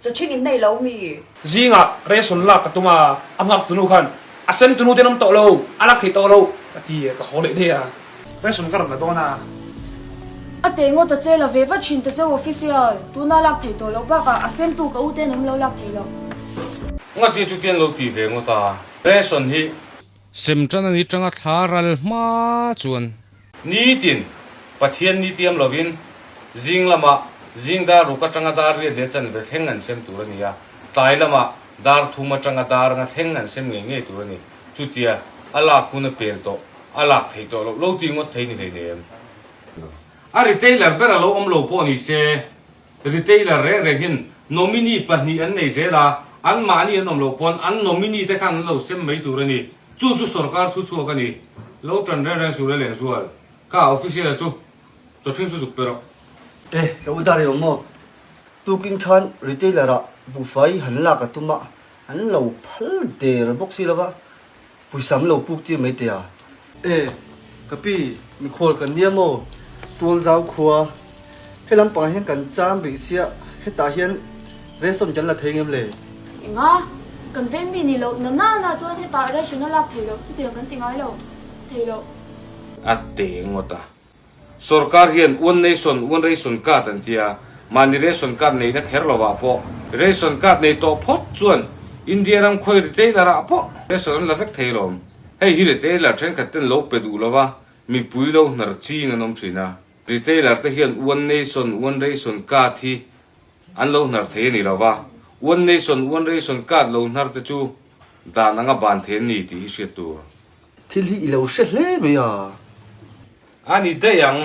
Chawchhing in nei lo mi? Zingah ration lak ka tum a, a nghak tunu khan a sem tunu ten awm tawh lo, a lak theih tawh lo ka ti a, ka haw leh daih a, ration ka rawn la dawn a. A teh ngawt a che la ve vat thin ta cheu official, tuna lak theih tawh loh bakah a semtu ka u ten awm lo lak theih loh. Ngati chu tian lo ti ve ngawt a, ration hi. Sem tan a ni tanga thla ral hma chuan. Nitin, Pathian ni tiam lovin, zing lamah zing dar ruk atanga dar riat leh chanve thleng an sem tur a ni a, tlai lamah dar thum atanga dar nga thleng an sem ngei ngei tur a ni. Chutia a lak hun a pel tawh, a lak theih tawh loh lo ti ngawt thei ni hleinem. A retailer ber a lo awm lo pawh ni se, retailer reng reng hian nominee pahnih an nei zel a, anmahni an awm loh pawn an nominee te khan an lo sem mai tur a ni. Chu chu sorkar thu chhuak a ni. Lo tan reng reng suh le lehzual. Kha official-a chu chawṭhing chu zuk pe rawh. E, ka u dar i awm maw? Tukin khan retailer-ah buhfai han lak a tum a, an lo phal der bawk si lo va, Pawisa an lo puk tir mai teh a. E, ka pi, mikhual kan nia maw? Tualzau khua, he lampangah hian kan cham rih sia, hetah hian ration kan la thei ngem le? Enga? Kan veng mi ni loh na na na chuan hetah ration a lak thei loh, chutiang kan ti ngai lo thei loh. A te ngawt a. Sorkar hian One Nation, One Ration Card an ti a, mahni ration card neihna kher lovah pawh ration card nei tawh phawt chuan India ram khawi retailer ah pawh ration an la vek thei alawm. Hei hi retailer thenkhat ten lo pe duh lova mipui lo hnar ching an awm thin a. Retailer te hian One Nation, One Ration Card hi an lo hnar thei a ni lova, One Nation, One Ration Card lo hnar te chu dan anga ban thei an ni tih hi hriat tur. Thil hi i lo hre hle mai a. A ni daih ang.